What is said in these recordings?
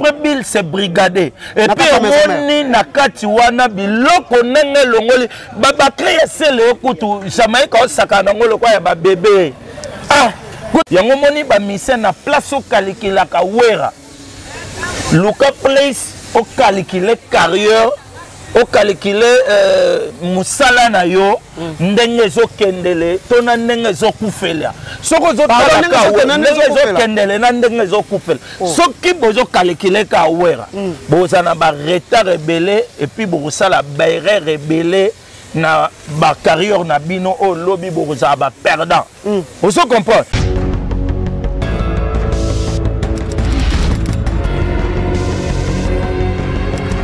Après Bill c'est brigadé. Et puis omoni na kati wana biloko ndenge elongoli baclé ya sele okutu Jamaïque osaka nango lokola ya babebe. Ah, yango omoni bamisien na place okalikilaka Wera. Luka place okalikile carrière okalikile euh, mosala na yo ndenge ezokendele to na ndenge ezokufela soki ozotalaka ndenge ezokendele na ndenge ezokufela oh. Soki bozokalikile ka Wera mm. bozala na baretard ebele epuis bokosala baerreur ebele na bacarrière na bino oyo lobi bokozala baperdant mm. Ozo comprendre?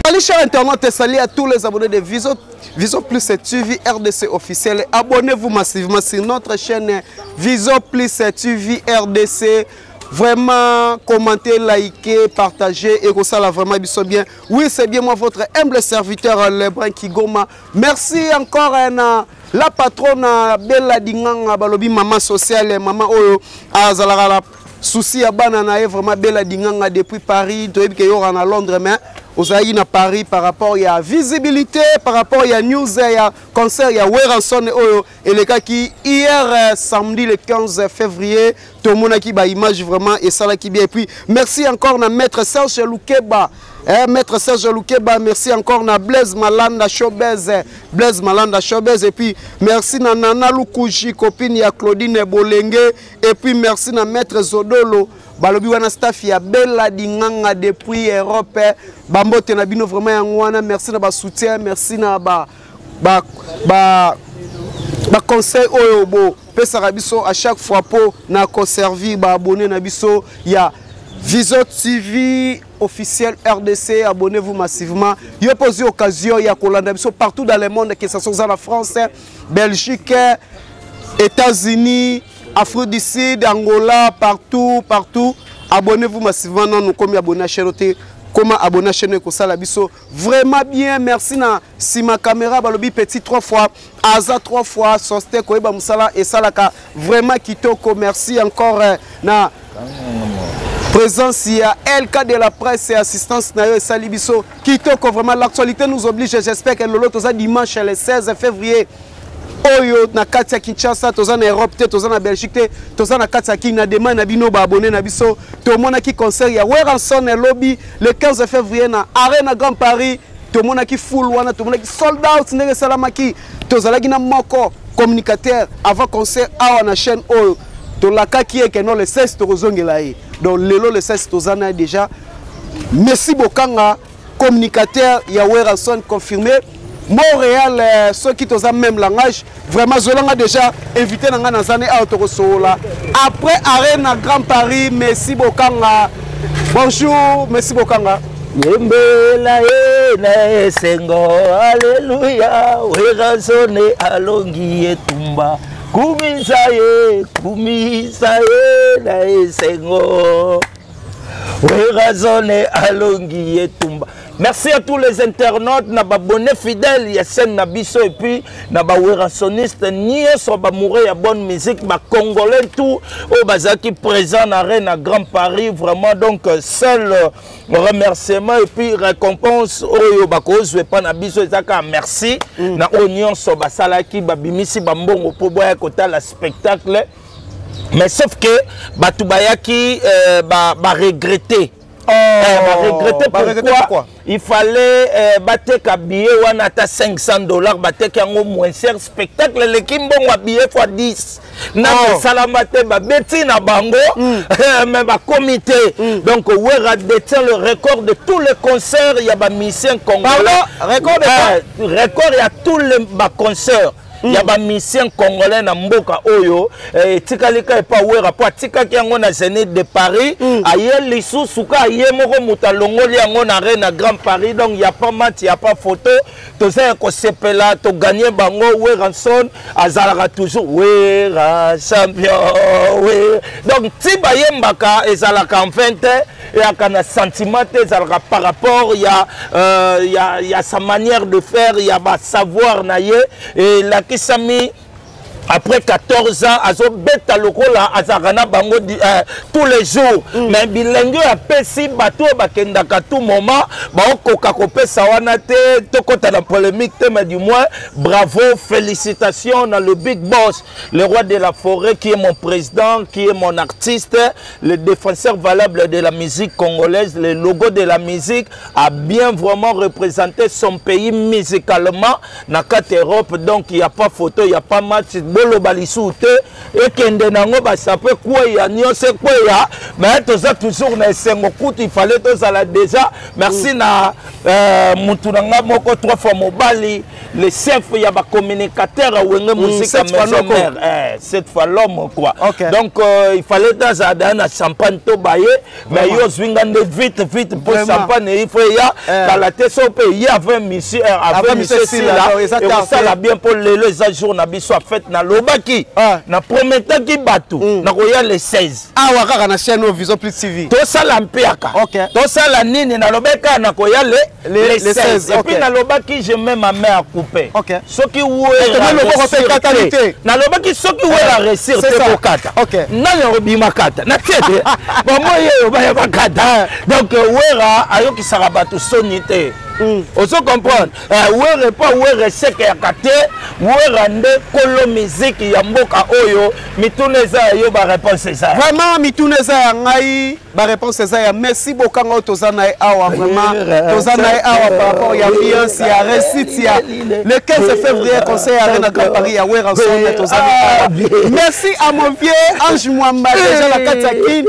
Salut chers internautes, salut à tous les abonnés de Viso, Viso Plus TV RDC officiel. Abonnez-vous massivement sur notre chaîne Viso Plus TV RDC. Vraiment, commentez, likez, partagez et ça là vraiment bien. Oui, c'est bien moi, votre humble serviteur Lebrun Kigoma. Merci encore à la patronne Bella Dinganga, balobi maman sociale, maman Oyo, azalaka souci ya bana na ye vraiment Bella Dinganga depuis Paris, toyebi ke yora na Londres mais ozalaki na Paris par rapport ya visibilité, par rapport ya news ya concert ya Werrason oyo elekaki hier samedi le 15 février, tomonaki ba image vraiment esalaki bien. Et puis merci encore na maître Serge Lukeba. Eh, maître Serge Lukeba, merci encore na Blaise Malanda Showbez, Blaise Malanda Showbez, et puis merci na Nana Lukuji, copine ya Claudine Bolenge, et puis merci na maître Zodolo, balobi wana staff ya Bella Dinganga depuis Europe, bambote na bino vraiment yango wana, merci na ba soutien, merci na ba ba ba ba conseil oyo bo pesaka biso à chaque fois po na koservir ba abonné na biso ya Viso TV officiel RDC, abonnez-vous massivement. Yo posi occasion ya kolanda biso partout dans le monde, que ce soit la France, Belgique, États-Unis, Afrique du Sud, Angola, partout, partout. Abonnez-vous massivement, non, nous comme abonné à chaîne, comment abonner à chaîne kosala biso vraiment bien. Merci na sima caméra balobi petit 3 fois aza 3 fois soste koyeba musala esalaka vraiment kitoko. Merci encore na présence ya LK de la presse et assistance na yo esali biso kitoko vraiment. L'actualité nous oblige, j'espère que lolo toza dimanche le 16 février oyo na kati ya Kinshasa, toza na Europe te, toza na Belgique te, toza na kati ya Kin. Na demande na bino ba abonné na biso, tomonaki concert ya Werrason elobi le 15 février na Arena Grand Paris, tomonaki full wana, tomonaki sold out ndenge esalamaki. Tozalaki na moko communicateur avant concert awa na chaîne oyo, tolakaki ye ke non, le 16 tokozongela ye. Donc lelo le 16 toza na déjà Messi Bokanga, communicateur ya Werrason confirmé Montréal, ceux qui toza même langage vraiment zolanga déjà invité na nga na zane awa tokosola après Arena Grand Paris. Messi Bokanga, bonjour Messi Bokanga. Yembela ye na esengo, aleluya, Werrason alongi etumba, kumisa ye, kumisa ye na esengo, Werrason alongi etumba. Merci à tous les internautes, na babonné fidèles ya chaîne na biso, et puis na ba werrasoniste nyonso ba mouré ya bonne musique, ba congolais tout oyo bazalaki présent na Arena Grand Paris vraiment. Donc seul remerciement et puis récompense oyo bakozwe pa na biso ezaka merci na oyo nyonso basalaki, babimisi bambongo po boya kotala spectacle. Mais sauf que bato bayaki ba regretter. Oh, Ba regretter ba regretter pourquoi? Pourquoi? Il fallait bateka billet wana ata 500 $, bateka yango moins cher, spectacle eleki mbongo ya billet fois 10. Na Oh. esalama te, babeti na bango, mais bakomi te. Donc Wera détient le record de tous les concerts ya ba musiciens congolais. Pardon, record de quoi? Record ya tous les ba concerts. Ya ba musiciens congolais na mboka oyo, etikali ka epa Wera po atikaki yango na Zénith de Paris, aye lisusu ka ye moko moto alongoli yango na Arena Grand Paris. Donc y a pas match, y a pas photo, toza ya kosepela, toganye bango. Werrason azalaka toujours Wera champion, we. Donc ti bayembaka ezalaka en fin te, eyaka na sentiment te, ezalaka par rapport ya sa manière de faire, ya ba savoir na ye, elakisami. Après 14 ans, azobeta lokola azalaka na bango tous les jours. Mais bilenge oyo apesi bato oyo bakendaka tout moment, baokoka kopesa wana te. Tokɔta na polémique te, mais du moins bravo, félicitations na le big boss, le roi de la forêt, qui est mon président, qui est mon artiste, le défenseur valable de la musique congolaise, le logo de la musique, a bien vraiment représenté son pays musicalement na kati Europe. Donc il y a pas photo, il y a pas match. Boloba lisusu te, ekende nango, basape kweya, nyonso ekweya, mais toza toujours na esengo. Kutu il fallait tozala déjà. Merci na mutu na nga moko, trois fois mobali, le chef ya bacommunicateur ya Wenge Musique Maison Mère, cette fois l'homme quoi. Donc il fallait tazala daya na champagne to baye, mais yo ozwi nga nde vite vite mpo champagne il faut eya kala te. So mpe ye avant monsieur, avant monsieur sila, ekosala bien, mpo lelo eza jour na biso ya fête. Nalobaki, na prometaki bato nakoya le 16. Awa kaka na chaîne oyo, Vision Plus TV. Tosala mpiaka, tosala nini, nalobaki kaka nakoya le 16. Et puis nalobaki, je mets ma main à couper soki Wera, nalobaki soki Wera réussir te kokata, nani akobima kata natie te, bango yeyo baya bakata. Donc Wera ayokisaka bato soni te, ozo comprendre? Wera epa Wera esekeyaka te. Wera nde kolo miziki ya mboka oyo. Mituna eza ya yo, baréponse eza. Vraiment, mituna eza ya ngai, baréponse eza ya Messi Bokanga oyo toza na ye awa. Vraiment, toza na ye awa par rapport ya ambiance ya réussite ya le 15 février, concert ya Arena Grand Paris ya Werrason. Toza na ye awa. Merci à mon vieux Ange Mwamba, déjà na kati ya Kini.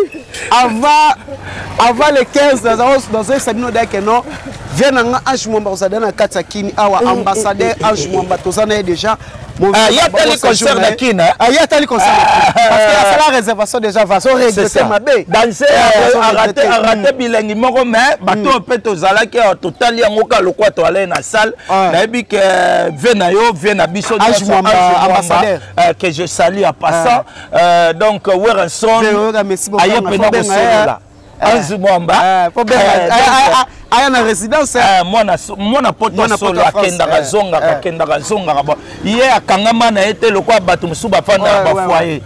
Avant le 15, nazoyebisa bino dake non, vieux na nga Ange Mwamba kozala na kati ya Kini awa. Ambassadeur Ange Mwamba, toza na ye déjà. Ya tali concert na Kina. Ya tali concert parce que asala réservation déjà, va so regretter mabe. Danse arate bilengi moko, mais bato mpe tozalaki awa, totali yango kaka lokwa toalai na salle. Nayebi ke vieux na yo, vieux na biso ambassadeur, que je salue en passant. Donc Werrason aye mpena kosolola, Ange Mwamba. Aya na résidence. Mwana poto solo, akendaka zongaka, akendaka zongaka. Bon, ye akangama na ye te lokola bato mosusu bafanda na bafoyer.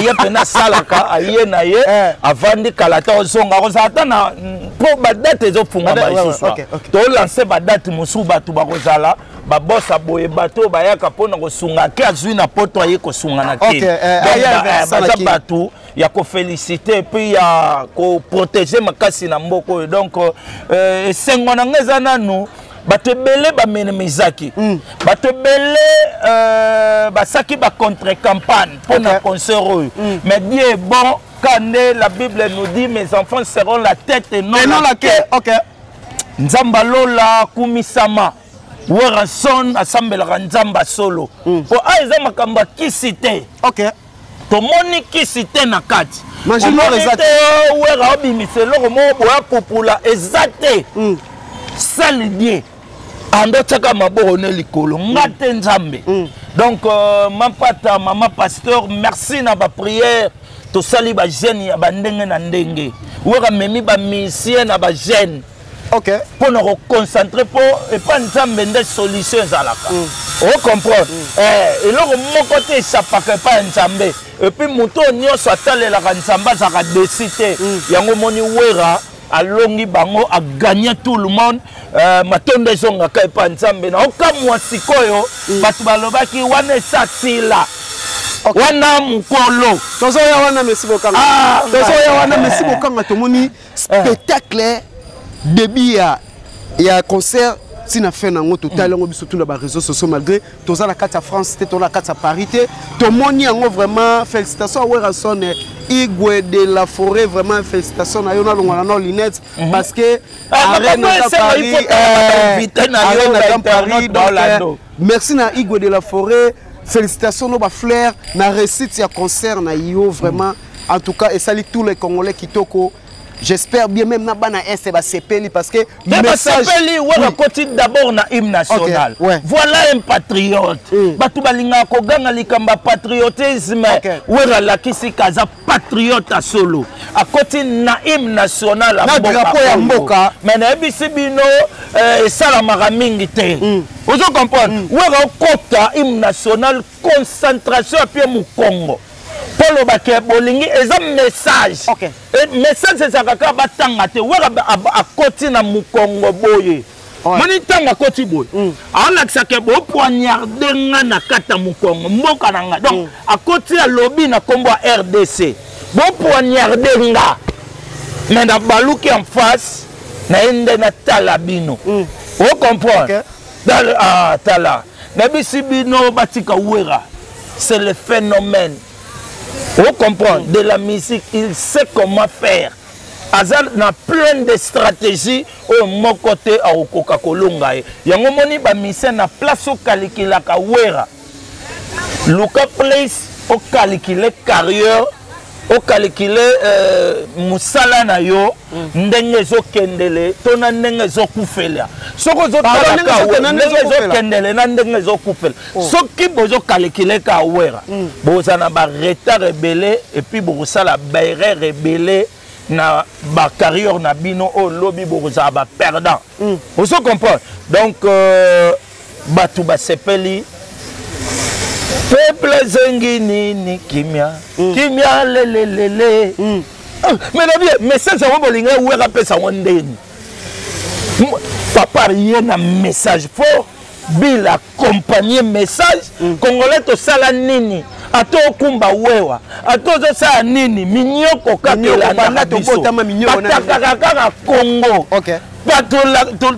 Ye mpena asalaka, aye na ye, avandi kala te, ozonga, kozala ata na mpo badate ezofungama lisusu. Tolance badate mosusu, bato bakozala babosa boye, bato oyo bayaka mpona kosunga ke azwi na poto, aye kosunga na te. Baza bato ya koféliciter, puis ya koprotéger makasi na mboka oyo. Donc esengo na ngai eza nanu, bato ebele baminimizaki, bato ebele basaki bacontre campagne mpo na concert oyo, mais Dieu est bon. Quand la Bible nous dit: «Mes enfants seront la tête et non, et non la queue.» Nzambe alola kumisama. Werrason asambelaka Nzambe solo, po a eza makambo ya kisi te. Tomoni kisi te na kati te. Wera obimisa eloko moko boya pupula, eza te. Seul Dieu ando tiaka maboko ne likolo, nga te, Nzambe. Donc mampata, mama pasteur, merci na baprière. Tosali bajeûne ya bandenge na ndenge. Wera memi bamusicien na bajeûne mpona koconcentrer, mpo epa Nzambe nde solution ezalaka. Ocomprendre? Eloko moko te esapaka epai ya Nzambe. Et puis moto oyo nyonso atalelaka Nzambe azalaka déçu te. Yango moni Wera alongi bango, agagné tout le monde. Matondo ezongaka epa Nzambe. Na okamwa sikoyo, bato balobaki wana esasila wana mokolo. Tozoya wana, Messi Bokanga. Tozoya wana, Messi Bokanga. Tomoni spectacle, début ya concert ntina fin nango, totali yango biso tuna baréseaux sociaux, malgré toza na kati ya France te, toza na kati ya Paris te, tomoni yango. Vraiment, félicitation à Werrason, Igwe de la forêt. Vraiment, félicitation na yo. Nalongwana na lunette parce que Arena Paris, Arena Paris. Donc merci na Igwe de la forêt, félicitations no bafleur na réussite ya concert na yo. Vraiment, en tout cas, esali tous les Congolais kitoko. J'espère bien même na bana est basepeli parce que Basepeli. Wana koti d'abord na hymne national. Voilà un patriote. Bato balingaka koganga likambo ya patriotisme. Wera alakisi kaza patriote ya solo, akoti na hymne national. Na drapeau ya mboka. Mais nayebisi bino, esalamaka mingi te. Ozo comprendre? Wera okota hymne national, concentration ya pie mokongo mpo olobaka bolingi eza message. Message ezalaka kaka batanga te. Wera akoti na mokongo boye. Moni ntango akoti boye, alakisaka bopoignarde nga na kati ya mokongo mboka na nga. Donc akoti, alobi na nkombo ya RDC, bopoignarde nga, mais nabaluki en face na ye nde natala bino. Ocomprendre? Ah, tala, nayebisi bino, batika Wera, c'est le phénomène, ocomprendre, de la musique. Il sait comment faire, aza na plein de stratégie oyo moko te akokoka kolonga ye. Yango moni bamusicien na place okalikilaka Wera, luka place okalikile carrière, okalikile mosala na yo, ndenge ezokendele to na ndenge ezokufela. Soki ozotalaka ndenge ezokendele na ndenge ezokufela, soki bozokalikile ka Wera, boza na baretard ebele et puis bokosala baerreur ebele na bacarrière na bino oyo lobi bokozala baperdant. Ozo comprendre? Donc bato basepeli, peuple ezengi nini? Kimia, kimia lelelele. Mais nabi message yango bolinga Wera apesa yango ndeni? Papa ye na message fort, Bill accompagner message. Congolais tosala nini? Ata okumba wewa, ata ozosala nini, minyoko kaka elandaka biso, batakaka kaka Congo. Bato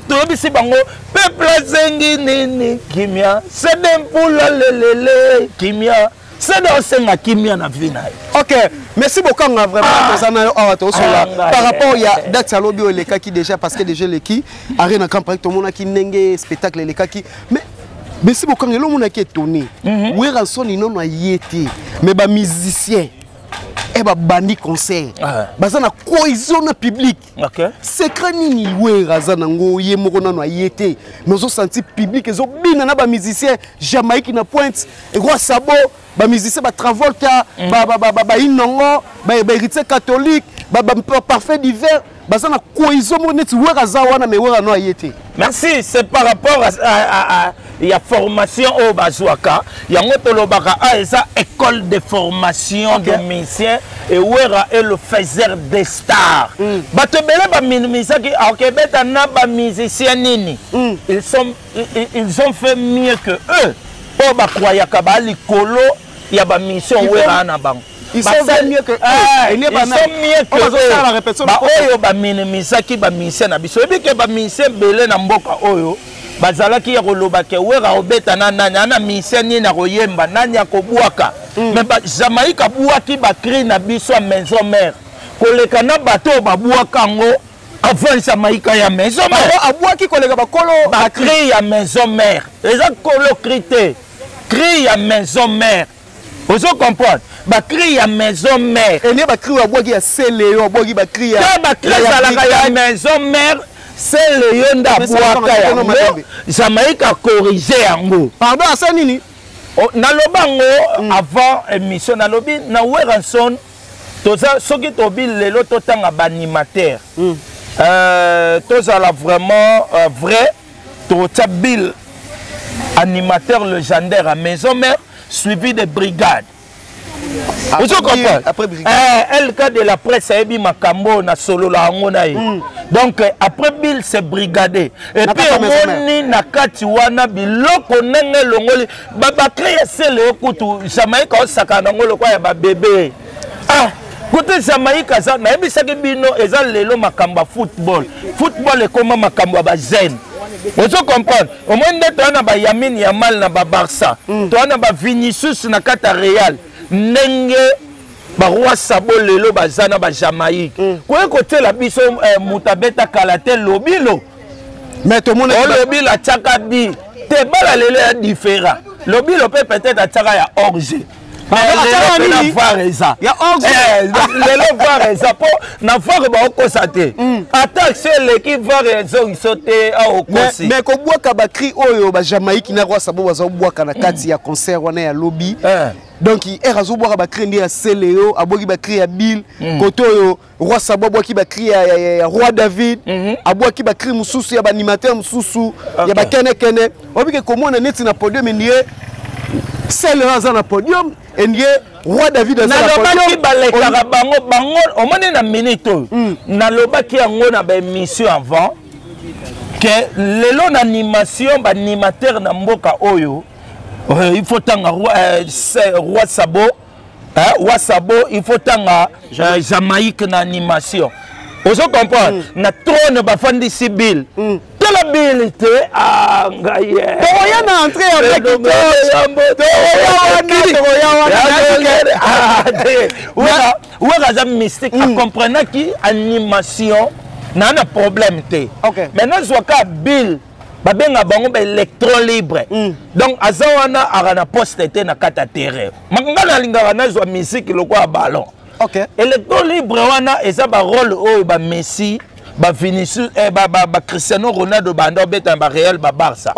toyebisi bango, peuple azengi nini? Kimia. Sede mpula lelele, kimia. Sede osenga kimia na vie na ye. Ok, merci Bokanga, vraiment. Toza na yo awa, tozosola par rapport ya date ya lobi oyo elekaki déjà, parce que déjà eleki Arena Grand Paris, tomonaki ndenge spectacle elekaki. Mais merci Bokanga, elo omonaki étonné, Werrason nano aye te, mais bamusicien e babandi concert, baza na cohésion na public. Secret nini Wera aza nango? Ye moko nano aye te, mais ozosentir public ezobina na bamusicien, Jamaïque na pointe, Roi Sabo, bamusicien batravolta, bainongo, bahéritier catholique, parfait d'hiver, baza na cohésion moko neti Wera aza wana, mais Wera no aye te. Merci. C'est par rapport à ya formation oyo bazwaka. Yango tolobaka a eza école de formation de musicien et Wera est le faiseur des stars. Bato ebele baminimisaki, akebeta na bamusicien nini? Ils ont fait mieux que eux oyo bakroyaka baa likolo ya bamission. Wera na bango, ils sont mieux que eux. Ils sont mieux que eux. Baoyo baminimisaki bamusicien na biso, oyebi ke bamusicien ebele na mboka oyo bazalaki ya koloba ke Wera obeta na nani, ana musicien nini, akoyemba nani, akobwaka. Mais Jamaïque abwaki bacri na biso ya Maison Mère koleka na bato oyo babwaka yango avant Jamaïque ya Maison Mère. Abwaki koleka bakolo. Bacri ya Maison Mère eza kolo cri te, cri ya Maison Mère, ozo comprendre? Bacri ya Maison Mère. Elie bacri oyo abwaki ya sele, oyo abwaki bacri ya te, bacri ezalaka ya Maison Mère. Sele yo nde abwaka yango, Jamaïque acorrige yango. Pardon, asa nini? Naloba yango avant émission, nalobi na Werrason toza, soki tobi lelo totanga baanimateur, tozala vraiment vrai, totia Bill, animateur légendaire à Maison Mère, suivi de Brigade. Ozo comprendre? LK de la presse ayebi makambo na solola yango na ye. Donc après Bill, c'est Brigade. Et puis omoni na kati wana biloko ndenge elongoli bacri ya sele okutu Jamaïque osaka nango lokwa ya babebe. Ah, kote Jamaïque aza, nayebisaki bino, eza lelo makambo ya football. Football ekoma makambo ya bagene, ozo comprendre? Omoi nde toya na bayamin Yamal na babarça, toya na bavinicius na kati ya Real, ndenge baroi Sabo lelo baza na bajamaïque. Koye kotiela biso moto abeta kala te, lobilo. Mais tomona olobilo atiaka bi te, bala lelo ya différent. Lobilo mpe peut-être atiaka ya orge. Lelo VAR eza, lelo VAR eza, mpo na VAR baokosa te. Ata action eleki, VAR ezongiso te, aokosi. Mais kobwaka bacri oyo baJamaïque na Roi Sabo bazobwaka na kati ya concert wana ya lobi, donc r azobwaka bacri nde ya Seleo, abwaki bacri ya Bill, kote oyo Roi Sabo abwaki bacri ya Roi David, abwaki bacri mosusu ya baanimateur mosusu ya bakenekene. Obike komona neti na podium endie Seleo aza na podium, endie Roi David aza na Nalobaki balekaka bango bango. Omoni na minute oyo, nalobaki yango na baémission avant ke lelo na animation, baanimateur na mboka oyo, il faut tanga Roi Sabo, Roi Sabo, il faut tanga Jamaïque na animation. Ozo comprendre? Na trône bafandisi Bill. Tala Bill te, ah, ngai. Tokoya na entrée ya Tokoya wana. Wera aza mystique, acomprenaki animation na problème te. Mais nazwaka Bill, babenga bango baélectron libre. Donc aza wana, aka na poste te na kati ya terrain. Nga nalingaka nazwa musique lokola ballon. Électron libre wana eza barole oyo baMessi, baVinicius, baCristiano Ronaldo banda obeta na baReal, baBarça.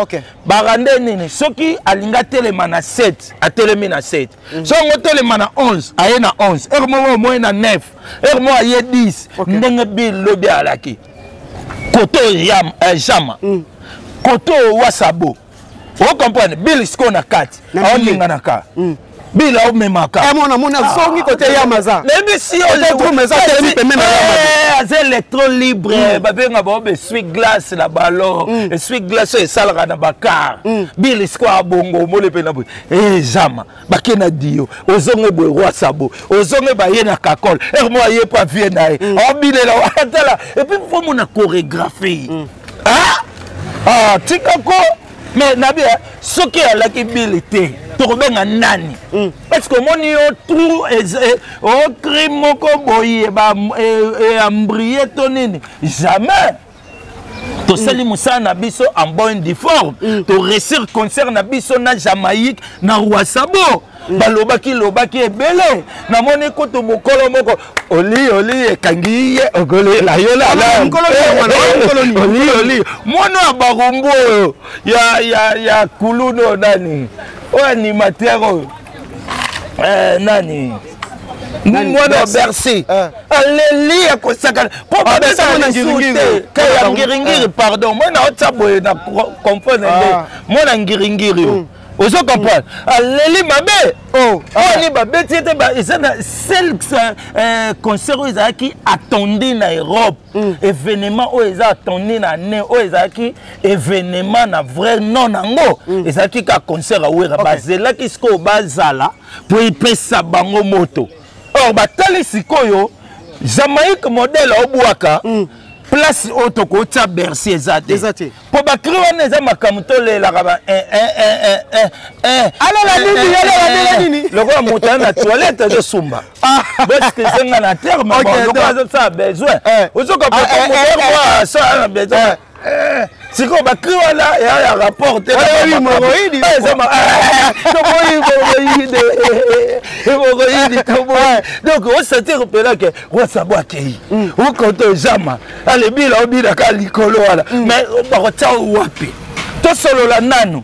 Barande nini, soki alingi atelema na 7, atelemi na 7. So yango telema na 11, aye na 11. Heure moko omoye na 9, heure moko aye 10. Ndenge Bill lobi alaki kote oyo, jama kote oyo Wasabo, ocomprendre? Bill sikoyo na kati aoninga ka Bill aomemaka. Mona mona azongi kote ya maza. Nayebisi yo, aza électron libre. Babenga bango baessuie-glace na ballon, essuie-glace oyo esalaka na bacar. Bill sikoyo abongo, omoni mpe na boye jama bake na dio, ozonge boye Roi Sabo, ozonge baye na kakole, ere mo aye mpo avie na ye, aobilela, atala. Et puis faut mona chorégraphie. Ah, tika ko, mais nabi soki alaki Bill te, tokobenga nani? Parce que omoni yo trou ocri moko boye embrie to nini, jamais tosali mosala na biso en bonne due forme. Toréussir concert na biso na Jamaïque, na Roi Sabo. Balobaki lobaki ebele. Namoni kutu mokolo moko oli oli ekangi ye, okolela yo. Oli oli mwana ya barumbu oyo ya kulunu, nani oyo animateur oyo, nani, mwana ya Bercy, aleli ya kosakana mpo babetaka ya ngiringiri. Pardon, mwana otya boye na comprendre nde mwana ngiringiri oyo, ozo comprendre? Aleli mabe oyo ni babeti ete eza na seul concert oyo ezalaki attendu na Europe, événement oyo eza attendu na année oyo ezalaki événement na vrai nom nango, ezalaki kaka concert awera. Bazelaki sikoyo bazala mpo epesa bango moto. Or batali sikoyo Jamaïque, modèle obwaka, place oyo tokotia Bercy eza te, mpo bacri wana eza makambo tolelaka ba Alela nini? Alela nini? Lokola moto aza na toilette azosumba, boexcuse nga na terme, lokola azosala besoin, ozoka moto na besoin. Sikoyo bacri wana ya rapport te, toboyi, toboyi. Donc osentir mpela ke Roi Sabo akei, okoto ejama alebila, obinaka likolo wana. Mais bakotia wapi? Tosolola nanu,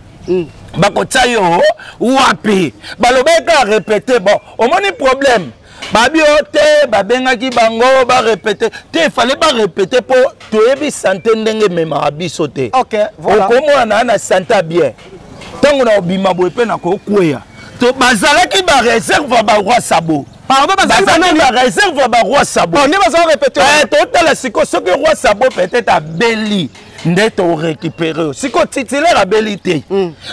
bakotia yo wapi? Balobaki kaka répété. Bon, omoni problème, babi o te, babengaki bango barépété te. Efale barépété mpo toyebi santé ndenge ememaka biso te. Okomona na na santé ya bien, ntango na obima boye mpe nakokweya. To bazalaki baréserve ya baRoi Sabo. Pardon, bazalaki baréserve ya baRoi Sabo. Nde baza répété. Totala sikoyo soki Roi Sabo peut-être abeli nde torécupéré yo. Sikoyo titulaire abeli te,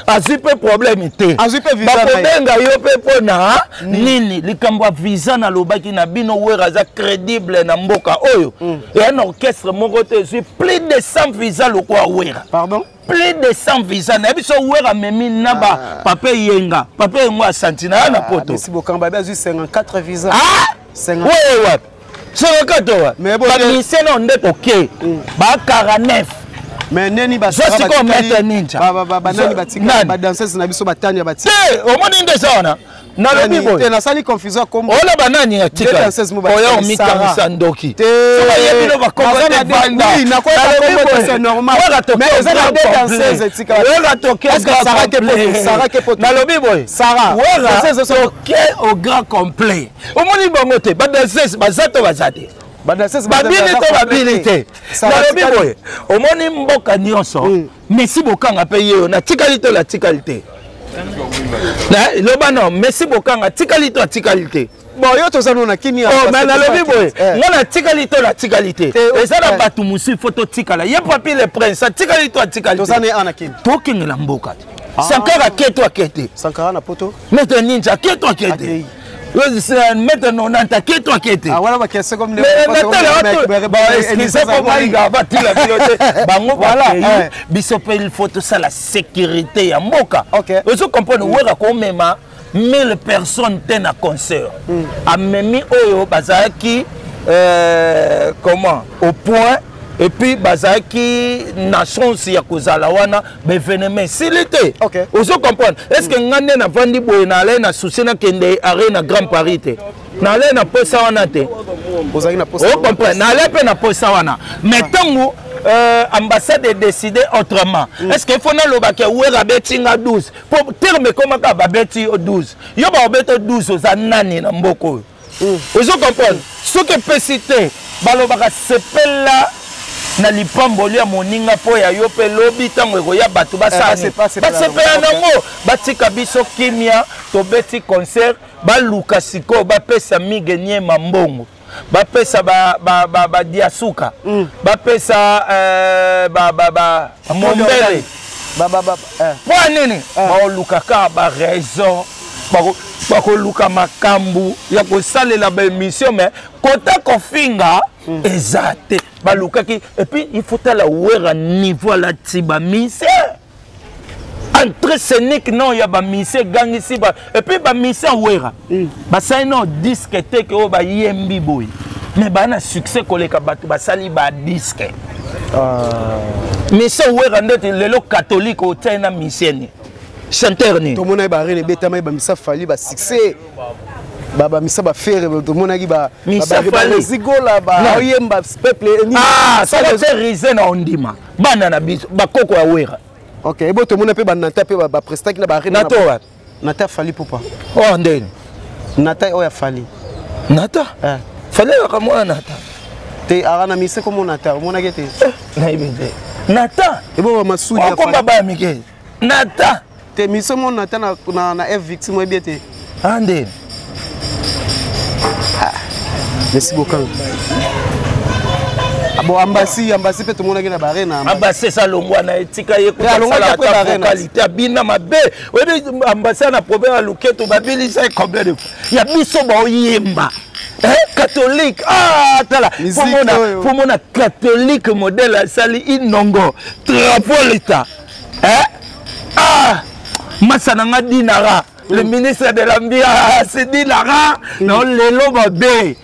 azwi mpe problème te, bakobenga yo mpe mpo na nini? Likambo ya visa, nalobaki na bino, Wera aza crédible na mboka oyo. Eya na orchestre moko te ezwi plus de 100 visa lokola Wera. Pardon? Plus de 100 visa. Nayebi so Wera amemi na bapapa Eyenga, papa Eyenga asanti na ya na poto. Bokamba azwi 54 visa. Oyo wapi 54 wa? Bamusicien nao nde koke ba 49. Mais neni? Sikoyo maître Ninja. Banani batika? Badanseuse na biso batani ya batika. Te, omoni nde eza wana. Nalobi boye. Nasali confusion ya kombo. Oloba nani atika oyo omitangisa ndoki? Soki oyebi no bakombo te, vanda. Nalobi boye, Wera toke au grand complet. Omoni bango te, badanseuse baza to baza te, babini to babini te. Nalobi boye, omoni mboka nyonso. Messi Bokanga mpe ye oyo natikali to natikali te. Loba no, Messi Bokanga atikali to atikali te? Bon, yo toza no na kimia. Oh, mais nalobi boye, nga natikali to natikali te, eza na bato mosusu fo totikala. Ye Papi le Prince atikali to atikali? Toza ne ana kini. Tokengela mboka te. Sankara ake to ake te? Sankara na poto. Maître Ninja ake to ake te? Maître 90 ake to ake te? Wana bakese comme Excuse, po balinga batila bino te. Bango bakei, biso mpe il faut tosala sécurité ya mboka. Ozo comprendre? Wera komema 1000 personnes te na concert. Amemi oyo bazalaki comment, au point, et puis bazalaki na chance ya kozala wana. Baévénement esili te. Ozo comprendre? Est ce que nga nde navandi boye, na alai na souci nakende are na Grand Paris te? Nalai na posa wana te. Ozalaki na posa? Ocomprendre, nalai mpe na posa wana, mais ntango ambassade edécide autrement, est ce que il faut nalobaka Wera abeti nga 12? Po terme ekomaka babeti yo 12, yo bakobeta 12, oza nani na mboka oyo? Ozo comprendre? Soki epesi te, balobaka sepela na lipamboli ya moninga mpo ya yo mpe lobi ntango ekoya, bato basala basepela nango. Batika biso kimia. Tobeti concert, baluka sikoyo bapesa Mige Niema mbongo, bapesa badiasuka, bapesa Mombele. Mpo ya nini baoluka kaka baraison? Bakoluka makambo ya kosalela baémission, mais kota kofinga eza te. Balukaki. Et puis il faut tala Wera, niveau alati bamise entrée scénique non ya bamise egangisi ba. Et puis bamise Wera basali no disque te ke oyo bayembi boye, mais baa na succès koleka bato basali badisque. Mise Wera ndeti lelo catholique otiai na mise ni chanteur nini? Tomonaki baarene ebetamaki, bamisa Fally basuccès, bamisa baFerre, tomonaki bazigola bayemba peuple. Soko te rise na ondima bana na biso, bakoko ya Wera. Ok, ebo tomona mpe banata mpe baprestaki na baarene. Nato wapi? Nata Fally Pupa. Oh, ndeni? Nata oyo ya Fally. Nata Fally ayaka mwana Nata. Te, aka na mise komo Nata, omonaki te? Nayebi te Nata. Ebo bamasudi. Okomba baya mike Nata. Te, mise mo Nata na F Victime, oyebi ete. Ah, ndeni? Merci Bokanga. Bon, ambasi, ambasi mpe tomonaki na barena. Ambasi eza longwa na etika ye kutalite, abina mabe. Oyebi ambasi na problème ya luketo, babilisa ye combien de fois. Ya biso baoyemba catholique. Ah, tala, pomona catholique modèle asali inongo trapolita. Ah, masa na nga Dinara, le ministre de l'ambiance Dinara na lelo mabe.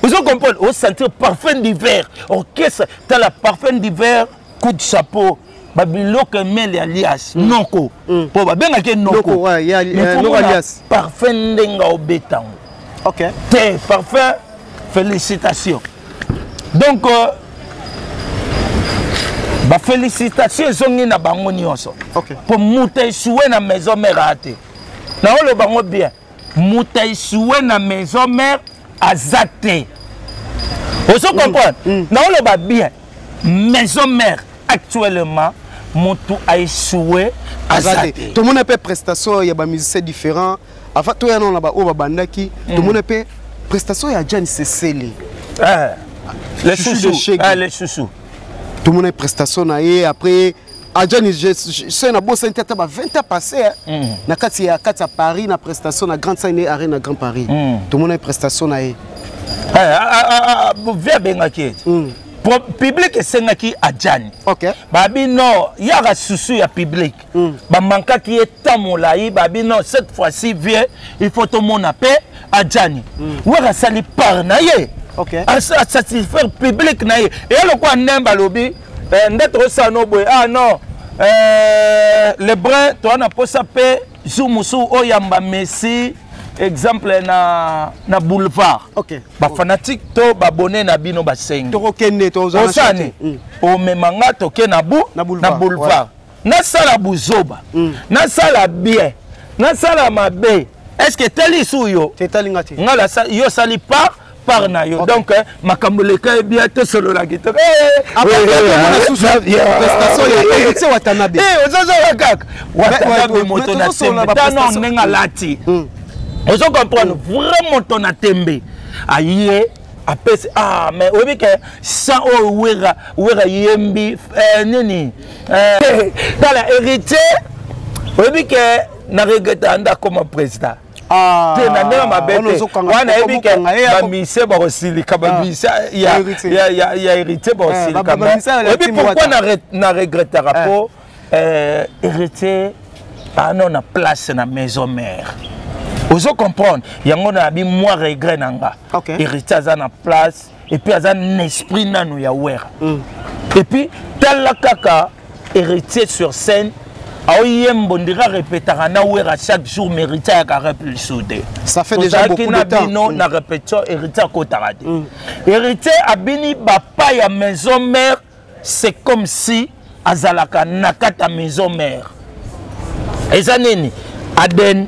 Ozo comprendre? Osentir parfum d'hiver, orchestre. Tala parfum d'hiver, coup de chapeau, babiloko emele alias noko, mpo babengaki noko parfum ndenge obetango te. Parfum, félicitation. Donc bafélicitation ezongi na bango nyonso, mpo moto échoué na maison mère aya te. Naoloba ngo bien, moto échoué na maison mère aza te. Ozo comprendre? Naoloba bien, maison mère actuellement, moto aéchoué aza te. Tomona mpe prestation ya bamusicien différent. Avant toya nano na baoyo babandaki, tomona mpe prestation ya Jan Sesele. Les chouchous, les chouchous. Tomona prestation na ye. Après Adjani se na bosani te, ata ba 20 ans passé, na kati ya Paris, na prestation na grande scène arena na Grand Paris, tomona prestation na ye. Vie abengaki ete public esengaki Adjani. Babi non, yaka susu ya public. Bamankaki ye temps molai. Babi non, cette fois-ci vie il faut tomona mpe Adjani. Wera asali part na ye, asatisfaire public na ye. Eya lokola nde balobi nde tokosala no boye. Ah non, le brun, toza na posa mpe jour mosusu oyamba Messi. Exemple na boulevard. Bafanatique to babone na bino basengi. Tokokende. Osani omema nga, toke na bu na boulevard. Na boulevard. Nasala buzoba, nasala bien, nasala mabe, est ce que etali su yo? Etalinga te. Nga yo osali part na yo. Donc makambo leka ye bien, tosolola kitoko. Prestation ya Héritier Watanabe. Ozozala kaka Watanabe, moto na tembe. Tano ndenge alati, ozo comprendre, vrai moto na tembe aye apesi. Ah, mais oyebi ke san oyo Wera, Wera yembi nini, tala Héritier, oyebi ke na regrette nde akoma président te na ndenge mabe te. Wana yebi ke bamise bakosilika, bamise ya Héritier bakosilika. Oyebi pourquoi na regrettaka? Po Héritier ano na place na maison mère, ozo comprendre yango na bi moi regret na nga. Héritier aza na place et puis aza na esprit nanu ya Wera. Et puis tala kaka Héritier sur scène, aoyembo ndira répétaka na Wera chaque jour, mais Héritier ayaka rep lisusu te. Ça fait déjà beaucoup de temps. Bino na répétition, Héritier akotaka te. Héritier abini bapa ya maison mère, c'est comme si azalaka na kati ya maison mère. Eza nini? Aden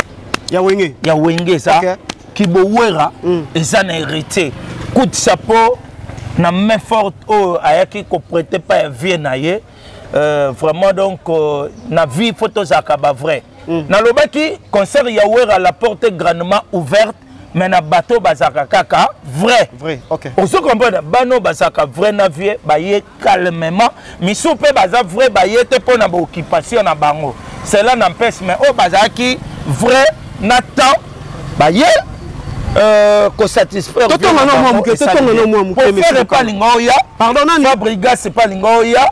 ya Wenge. Ya Wenge eza kibowera. Eza na Héritier. Coup de chapeau na main forte oyo ayaki koprêter pa ya vie na ye. Vraiment, donc na vie faut tozalaka bavrai. Nalobaki concert ya Wera, la porte est grandement ouverte, mais na bato bazalaka kaka vrai. Vrai, ok. Ozo comprendre, bano bazalaka vrai na vie, baye calmement. Misu mpe baza vrai, baye te mpo na baoccupation na bango, cela n'empêche, mais oyo bazalaki vrai na temps, baye kosatisfaire. Totonga na mwa moke, totonga na mwa moke. Ferre epa alinga oya. Pardon, nani? Fabregas epa alinga oya.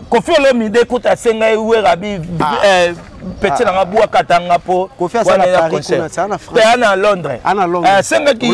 Kofi Olomide kuta asenga ye Wera bi petit nanga bwakatanga mpo te ana Londres asengaki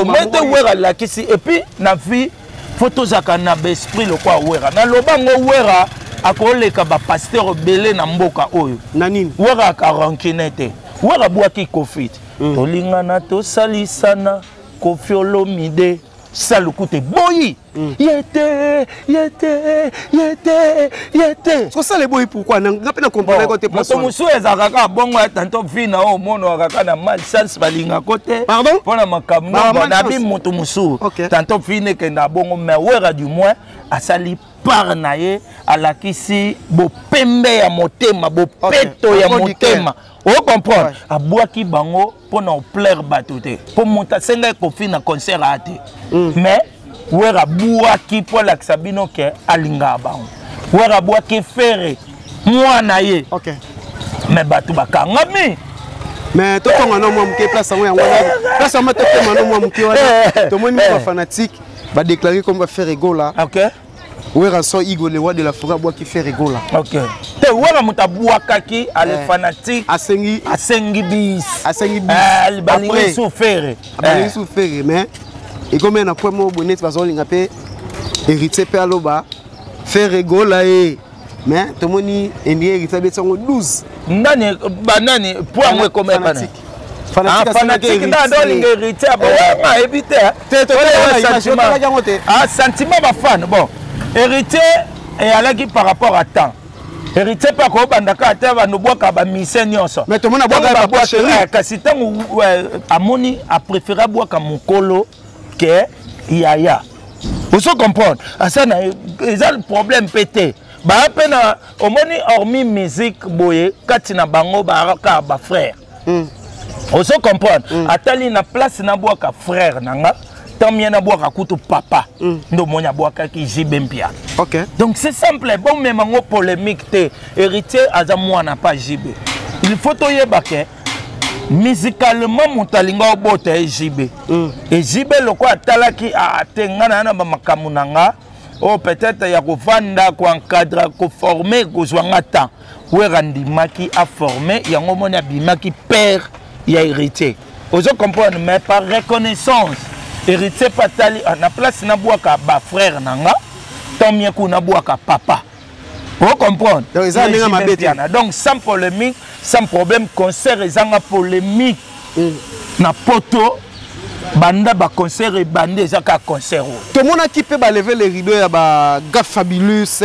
mete Wera alakisi. Et puis na vie faut tozalaka na baesprit lokwa Wera. Naloba ngo, Wera akoleka bapasteur ebele na mboka oyo. Na nini? Wera akarancuné te. Wera abwaki Kofi te. Tolingana, tosalisana. Kofi Olomide saluku te boyi. Ye te, ye te, ye te, ye te. Kosala eboyi pourquoi? Nga mpe na comprendre ko te. Moto mosusu ezalaka kaka bongo ya tanto vi na oyo omonaka kaka na malchance, balingako te. Pardon? Mpo na makambo nabi moto mosusu tanto vi nekenda bongo. Mais Wera du moins asali part na ye, alakisi bopembe ya motema, bopeto ya motema, ocomprendre. Abwaki bango mpo na oplaire bato te, mpo moto asengaki Kofi na concert aya te. Mais Wera abwaki mpo alakisa bino ke alingaka bango. Wera abwaki Ferre, mwana ye. Mais bato bakangami. Mais totonga no mwa moke place yango, yango wana place yango tokema no mwa moke wana. Tomoni mo bafanatique badéclaré comme baFerre Gola. Werrason Igo, le roi de la forêt, abwaki Ferre Gola. Ok, te, Wera moto abwakaki ale fanatique. Asengi. Asengi bis. Asengi bis. Balingi su Ferre. Balingi su Ferre, mais ekomi na point moko boye neti bazolinga mpe Héritier mpe aloba Ferre Gola ye, mais tomoni endi Héritier abeti yango 12. Nani banani po yango ekoma epana? Fanatique nde adolinga Héritier abowanga, ayebi te sentiment bafan. Bon, Héritier eyalaki par rapport à temps. Héritier mpe akobanda kaka te, bandobwaka bamise nyonso. Kasi ntango amoni apréféré abwaka mokolo ke yaya, ozo comprendre, asa na eza problème mpe te. Baya mpe na omoni, hormis musique boye, kati na bango kaka bafrère. Ozo comprendre. Atali na place nabwaka frère na nga, tant mie nabwaka kutu papa. Nde omoni abwakaki JB Mpiana. Donc c'est simple, bomema ngo polémique te. Héritier aza mwana pa JB. Il faut toyeba ke musicalement moto alinga obota ye JB. E JB lokola atalaki te, nga na ya na bamakambo na nga oyo peut-être ya kovanda, koencadre, koforme, kozwa nga temps. Wera ndimaki aforme yango, omoni abimaki père ya Héritier, ozo comprendre. Mais par reconnaissance, Héritier mpe atali na place nabwaka bafrère na nga, tant mieux kuna nabwaka papa, o comprendre. Donc eza ndenge mabe te. Donc sans polémique. Sans problème, concert ezanga polémique. Na poto banda baconcert ebandi, eza kaka concert oyo. Tomonaki mpe balever le rideau ya baga Fabulous,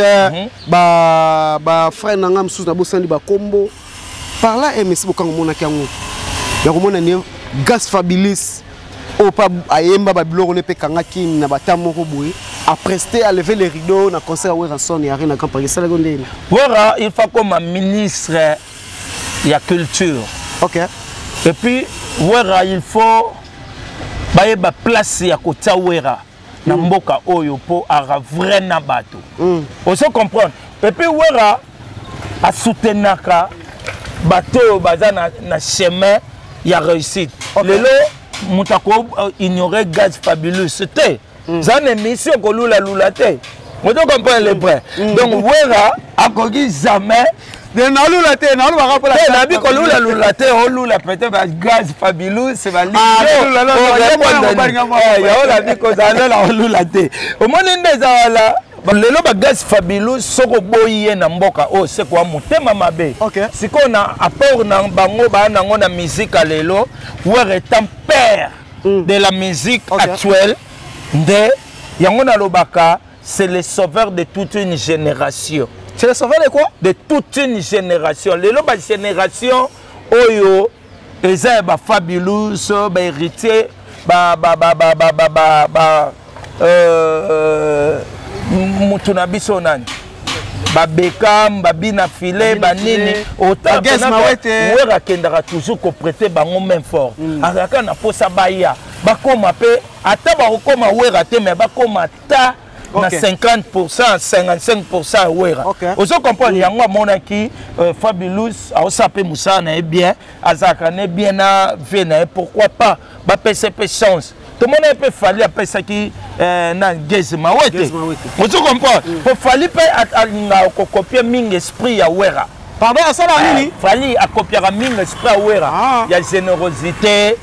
bafrère na nga mosusu, nabosani bakombo. Par là, Messi Bokanga, omonaki yango ya komona ne Gas Fabulous oyo mpe ayemba babiloko ne mpe ekangaki na bata moko boye, aprester alever le rideau na concert ya Werrason ya Arena Grand Paris. Esalaki ndeni? Wera, il faut comme ministre ya culture. Et puis Wera, il faut bayeba place ya kotia Wera na mboka oyo mpo aka vrai na bato. Ozo comprendre? Et puis Wera asoutenaka bato oyo baza na chemin ya réussite. Lelo moto ako ignore Gaz Fabulous te. Za na émission kolulalula te, ozo comprendre le point? Donc Wera akoki jamais Nalula te, nalubaka mpo te nabi kolulalula te. Olula peut-être bagaz Fabulous. Yango nabi kozala na olula te. Omoni nde eza wana lelo, bagaz Fabulous, soki oboyi ye na mboka oyo, sekowa motema mabe. Sikoyo na apport na bango baa nango na musique ya lelo, Wera étant père de la musique actuelle, nde yango nalobaka, c'est le sauveur de toute une génération. C'est le sauveur de quoi? De toute une génération. Lelo bagénération oyo eza ya bafabulous, bahéritier, ba, ba, ba, ba, ba, ba, ba, ba, mutu na biso nani, babekam, babina file, banini. Wera akendaka toujours koprêter bango main forte. Azalaka na posa baya bakóma mpe, ata bakokóma Wera te, mais bakóma ata na 50, 55 ya Wera. Ozo comprendre? Yango amonaki Fabulous aosala mpe mosala na ye bien, azalaka ne bien na vie na ye, pourquoi pas bapesa mpe chance? Tomona ye mpe Fally apesaki na Gaz Mawete. Ozo comprendre? Po Fally mpe alingaka kocopier mingi esprit ya Wera. Pardon, asala nini? Fally akopiaka mingi esprit ya Wera, ya générosité,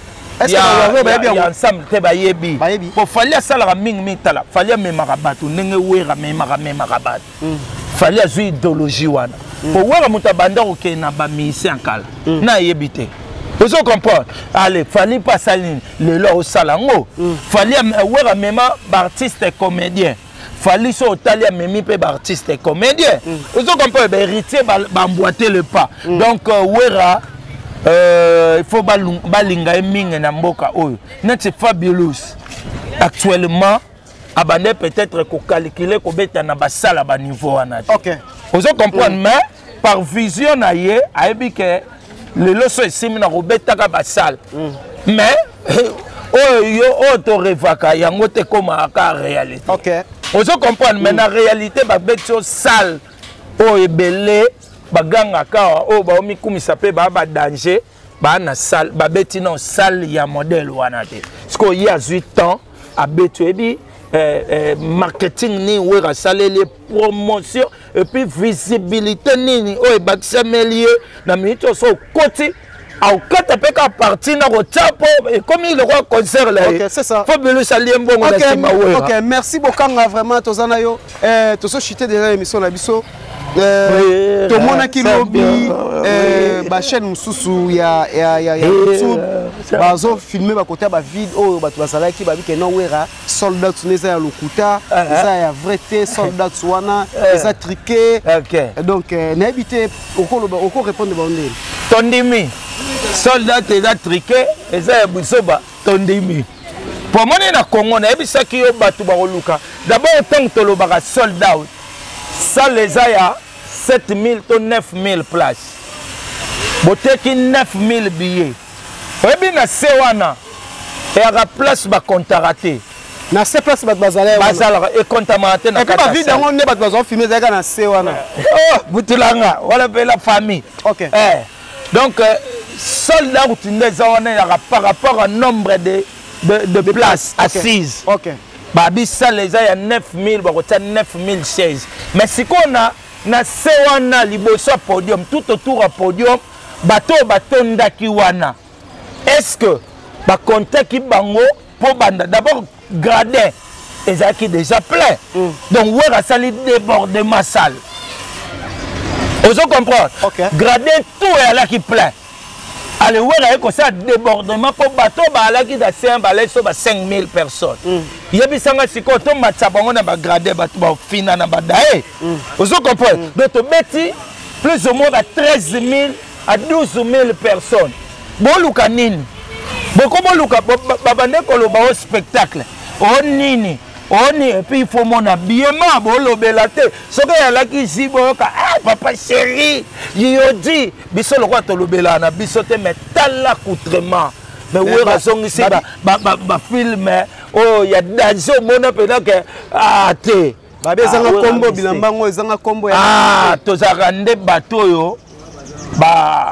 ya ensemble te. Bayebi po Fally asalaka mingi mingi. Tala, Fally amemaka bato ndenge Wera amemaka, amemaka bato. Fally azwi idéologie wana po Wera moto abanda kokende na bamusicien ya kala na ayebi te. Ozo comprendre? Ale, Fally mpe asali nini lelo? Aosala yango. Fally, Wera amema baartiste comédien. Fally, so otali, amemi mpe baartiste comédien. Ozo comprendre? Bahéritier baemboîter le pas. Donc Wera, il faut balinga ye mingi na mboka oyo. Neti Fabulous actuellement abande peut-être kocalculer kobeta na basala baniveau wana te. Ozo comprendre? Mais par vision na ye, ayebi ke lelo so esimi na kobetaka basale, mais oyo yo oyo torevaka yango te ekomaka réalité. Ozo comprendre? Mais na réalité, babeti yo salle oyo ebele bagangaka awa, oyo baomikumisa mpe baa badanger, baa na salle, babeti na salle ya modèle wana te. Sikoyo ye azwi temps, abeti. Oyebi marketing nini Wera asaleli ye, promotion et puis visibilité nini oyo ebakisameli ye na minute oyo? So okoti, akokata mpe ka parti na kotia mpo ekomi lokola concert la ye. Fabulous alie mbongo na nsima Wera. Ok, merci Bokanga, vraiment toza na yo. Tozochute déjà émission na biso. Tomonaki lobi bachaîne mosusu ya YouTube bazofilmer bakote ya bavide oyo bato bazalaki, babike no Wera sold out eza ya lokuta, eza ya vrai te, sold out wana eza truqué. Donc nayebi te, okoloba, okorépondre bango ndeni? Tondimi sold out eza truqué, eza ya buzoba, tondimi. Po moni na Congo, nayebisaki yo, bato bakoluka d'abord. Ntango tolobaka sold out, salle eza ya 7000 to 9000 place, boteki 9000 billets. Oyebi na se wana eyaka place bakontaka te. Na se place bato bazala. Bazalaka, ekontamaka te. Na bavide yango nde bato bazwa filmer, ezalaka na se wana. Oh, butulanga wana mpe la famille. Donc sold out nde eza wana, eyaka par rapport à nombre de places assises. Babi salle eza ya 9000, bakotia 9016. Mais sikoyo na se wana, liboso ya podium, tout autour ya podium, bato oyo batondaki wana, est ce que bakontaki bango? Mpo banda d'abord gradin ezalaki déjà plein. Donc Wera asali débordement salle. Ozo comprendre? Gradin tout eyalaki plein. Ale, Wera ye kosala débordement mpo bato baalaki na C1, balaki so ba 5000 personnes. Yebisanga sikoyo, tomatisa bango na bagradin, bato bafina na badaye. Ozo comprendre? Donc tobeti plus ou moins ba 13 000 à 12 000 personnes. Boluka nini? Boko boluka babande koloba o spectacle o nini oni. Et puis il faut mona biema bolobela te. Soki eyalaki zi, boyoka: "Ah, papa chéri yodi." Biso lokola tolobelaka na biso te, mais tala accoutrement. Mais Wera azongisi bafilm oyo ya danger. Omona mpena ke ah te. Babi ezanga kombo, bilamba yango ezanga kombo. Ya tozalaka nde bato oyo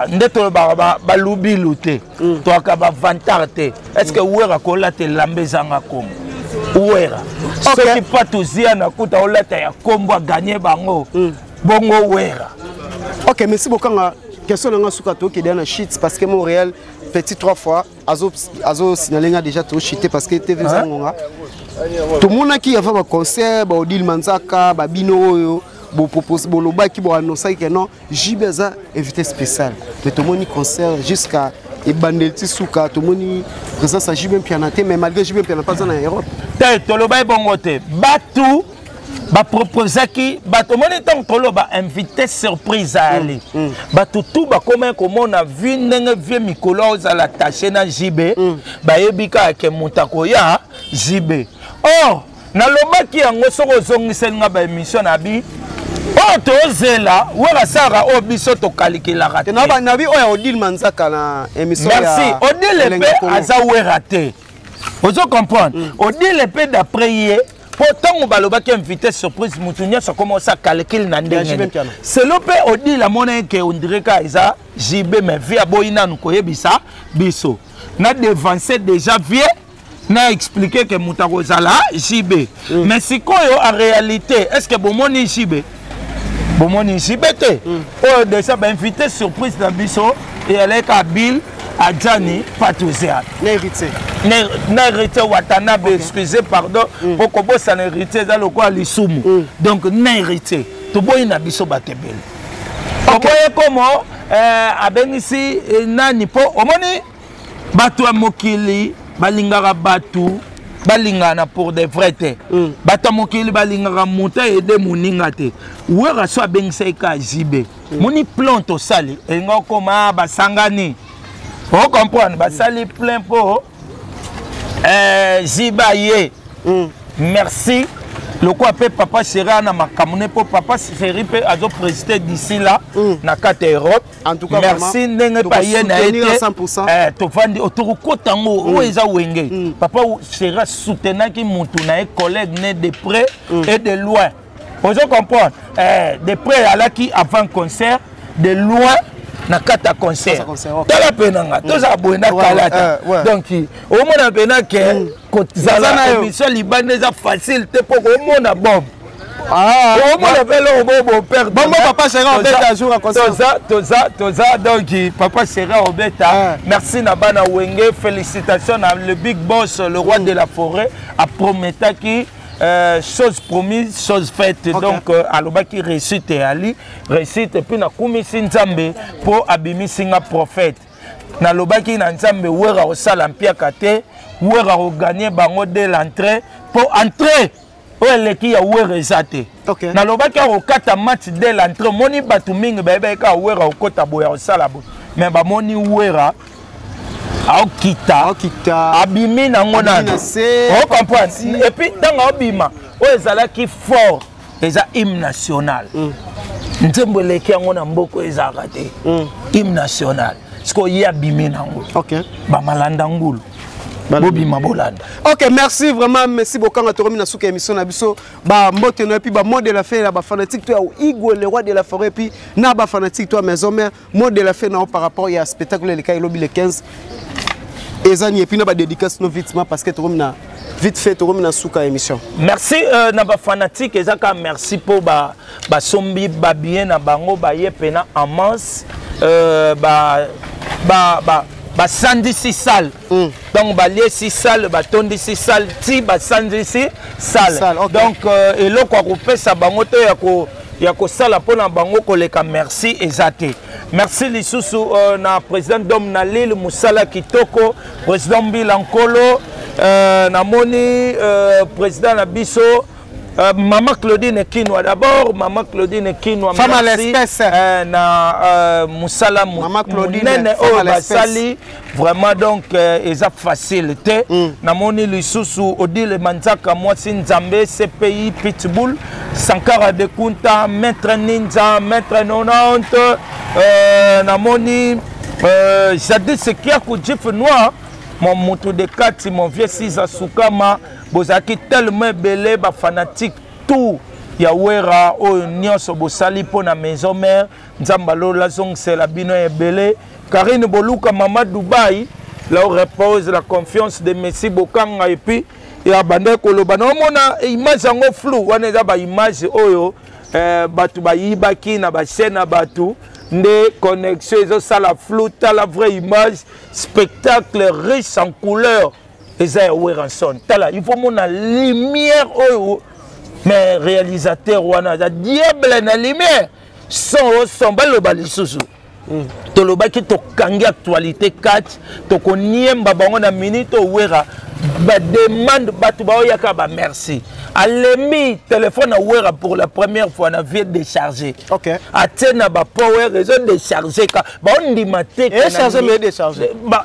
nde tolobaka balubilu te, toyaka bavantard te. Est ce que Wera kolata elamba ezanga kombo? Wera, soki pa tozia na kuta olata ya kombo, aganye bango bongo Wera. Ok, merci Bokanga. Question nanga suka, tokende na shit parce que Montréal petit trois fois azo signaler nga déjà toshite parce que TV eza ngonga. Tomonaki avant baconcert, baOdile Manzaka, babino oyo bopropose, bolobaki, boannonçaki ke non, JB aza invité spécial. Mais tomoni concert jusqu'à ebandeli ti suka, tomoni présence ya JB Mpiana te. Mais malgré JB Mpiana mpe aza na Europe. Te, toloba ebongo te. Bato baproposaki bato, omoni, ntango toloba invité surprise ayali, bato tu bakomaki komona vi ndenge vie mikolo ozala attaché na JB. Bayebi kaka ke moto akoya JB. Or nalobaki yango, soki ozongiseli nga baémission na bi oyo tozela, Wera asalaka oyo biso tokalikelaka te. Nabi oyo Odile Manzaka na émission. Merci. Odile mpe aza Wera te, ozo comprendre? Odile mpe, d'après ye, mpo ntango balobaki invité surprise, motu nyonso akoma osa calcul na ndenge selo. Mpe Odile amona eke ondire ka eza JB, mais vie aboyi nanu koyebisa biso. Na devance déjà vie na expliquer ke moto akozala JB. Mais sikoyo en réalité, est ce que bomoni JB? Bomoni JB te. Oyo déjà bainvité surprise na biso eyalaki Bill Adjani Patouzian. Na Héritier. Na Héritier Watanabe. Excusez, pardon, po kobosana Héritier eza lokola lisumu. Donc na Héritier, toboyi na biso bato ebele. Oboye komo abengisi nani? Mpo omoni bato ya mokili balingaka bato balingana pour de vrai te. Bato ya mokili balingaka moto ayede moninga te. Wera so abengisaki ka JB. Moni plan tosali, elingi okoma basangani, ocomprendre, basali plein mpo JB aye. Merci. Lokola mpe papa chéri na makambo ne, mpo papa chéri mpe azopréside d'ici là na kati ya Europe. En tout cas, merci ndenge mpe aye na ye te. Tovandi, tokokota yango oyo eza Wenge. Papa chéri asoutenaki motu na ye, collègue ne de près et de loin, ozo comprendre? De près alaki avant concert, de loin na kati ya concert. Tala mpe nanga tozala boye na kalata. Donc omona mpena ke kozala émission libanda eza facile te, mpo komona bombe, omona mpe eloko bo boperdre. Bongo papa chéri obeta jour ya concert? Toza, toza, toza. Donc papa chéri obeta. Merci na bana Wenge, félicitations na le big boss, le roi de la forêt. Aprometaki chose promise, chose faite. Donc alobaki réussite eyali réussite. Et puis nakumisi Nzambe mpo abimisi nga prophète. Nalobaki na Nzambe, Wera kosala mpiaka te, Wera koganye bango dès l'entrée, mpo entrée oyo eleki ya Wera eza te. Nalobaki akokata match dès l'entrée. Omoni, bato mingi bayebaki kaka Wera kokota boye, akosala boye, mais bamoni Wera aokita, abimi nango nano, ocomprendre? Et puis ntango aobima, oyo ezalaki fort eza hymne national. Nzembo eleki yango na mboka ezalaka te, hymne national. Sikoyo ye abimi nango, bamalanda ngulu bobima bolanda. Ok, merci vraiment, merci Bokanga. Tokomi na suka émission na biso. Bambote na, et puis bamot de la fin ya bafanatique to ya Igwe, le roi de la forêt, et puis na bafanatique to ya Maison Mère. Mot de la fin na par rapport ya spectacle eleka elobi le 15 eza ni, et puis na badédicace no vitement, parce que tokomi na vite fait, tokomi na suka émission. Merci na bafanatique. Eza kaka merci mpo basombi babillet na bango, baye mpena en masse, basandisi salle. Donc baliesi salle, batondisi salle ti basandisi salle. Donc eloko ya kopesa bango te ya ko Ya kosala mpona bango koleka merci eza te. Merci lisusu na président Dom na Lille, mosala kitoko, président Mbila Nkolo, namoni président na biso Maman Claudine Kinwa d'abord, Maman Claudine Kinwa, femme à merci, l'espèce. Na mosala Maman Claudine, monene femme oyo à l'espèce. basali vraiment, donc eza facile te. Namoni lisusu Odile Manzaka, mwasi Nzambe, CPI Pitbull, Sankara de Kunta, Maître Ninja, Maître 90, namoni Jadis Kiaku, Jif Noir, mon moto de kati, mon vieux Siza Sukama. Bozalaki tellement ebele, bafanatique tout ya Wera oyo nyonso bosali mpo na maison mère, Nzambe alola azongisela bino ebele. Karine Boluka, Mama Dubai, là où repose la confiance de Messi Bokanga. Et puis ya bandaki koloba, naomona image yango flou wana, eza baimage oyo bato bayibaki na bachaîne na bato, nde connexion ezosala flou. Tala vraie image, spectacle riche en couleur eza ya Werrason. Tala, il faut mona lumière oyo, mais réalisateur wana aza diable na lumière, son o son. Baloba lisusu, tolobaki tokangi actualité 4, tokoniemba bango na minute owera bademande, bato baoyaka bamerci. Alembi téléphone awera pour la première fois na vie déchargé. Atie na bapower, ezodécharge ka baondima te. Echarge, mais décharge.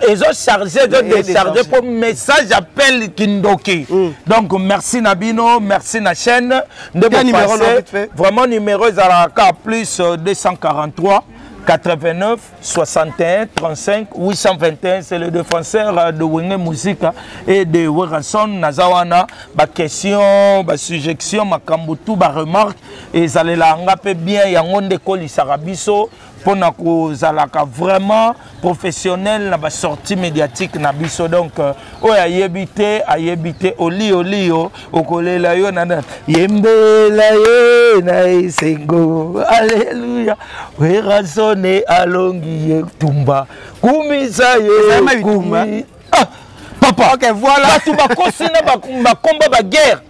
Ezocharge, ezodécharge mpo message appel kindoki. Donc merci na bino, merci na chaîne nde bopase. Vraiment, numéro ezalaka plus 243 89 61 35 821. C'est le défenseur de Wenge Musica et de Werrason. Nazawana, ba question, ba suggestion, makambo tout, ba remarque ezalela nga pe bien, yango nde ekolisaka biso mpona kozalaka vraiment professionnel na basortie médiatique na biso. Donc oyo ayebi te, ayebi te. Oli olio okolela yo na yembela ye na esengo, alleluya, Werrason alongi ye tumba, kumisa ye kumi. Ah, papa. Ok, voilà. Bato bakosi na bakomba baguerre,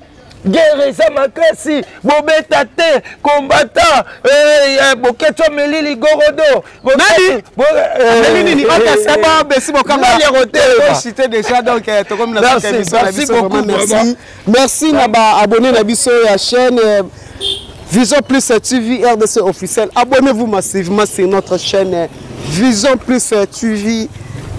guerre eza makasi, bobeta te kombata boketso ameli ligorodo. Nani ameli nini? Ok, c'est bon, merci beaucoup. Cité déjà, donc tokomi na suka émission na biso. Vraiment merci, merci na ba abonné na biso ya chaîne Vision Plus TV RDC officiel. Abonnez-vous massivement sur notre chaîne Vision Plus TV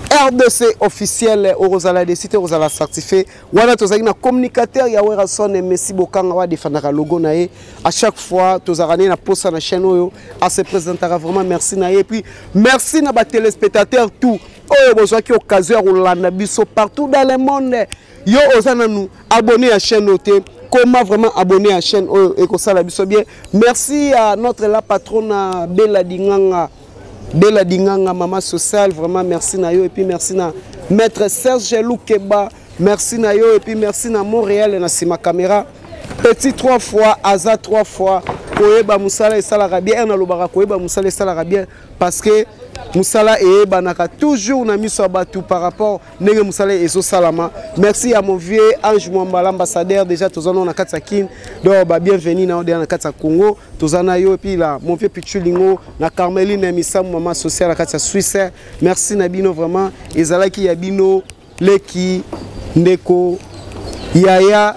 RDC officiel. Okozala décité, okozala certifié. Wana tozalaki na communicateur ya Werrason, Messi Bokanga, wa défendaka logo na ye à chaque fois. Tozalaka ne na posa na chaîne oyo ase présentaka. Vraiment merci na ye. Et puis merci na batéléspectateur tout oyo bozwaki occasion ya kolanda biso partout dans le monde. Yo oza nanu abonné à chaîne oyo te, comment vraiment abonné à chaîne oyo ekosala biso bien. Merci à notre la patronne Bella Dinganga, Bella Dinganga, maman sociale. Vraiment merci na yo. Et puis merci na maître Serge Loukeba, merci na yo. Et puis merci na Montréal, na nsima caméra, petit trois fois aza trois fois. Koyeba mosala esalaka bien, nalobaka koyeba mosala esalaka bien, parce que mosala eyebanaka toujours na miso ya bato par rapport ndenge mosala ezosalama. Merci à mon vieux Ange Mwamba, l'ambassadeur. Déjà toza na kati ya Kine, donc babienvenu na yo déjà na kati ya Congo, toza na yo. Et puis là, mon vieux Pichulingo na Carmeline Misamu, mama sociale na kati ya Suisse, merci na bino. Vraiment, ezalaki ya bino leki, ndeko, yaya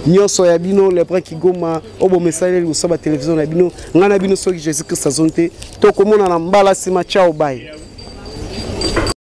nyonso ya bino, Lebrun Kigoma, oyo bomesali liboso ya batelevizio na bino. Ngai na bino, soki Jésus Christ azongi te, tokomona na mbala nsima. Ciao, bye.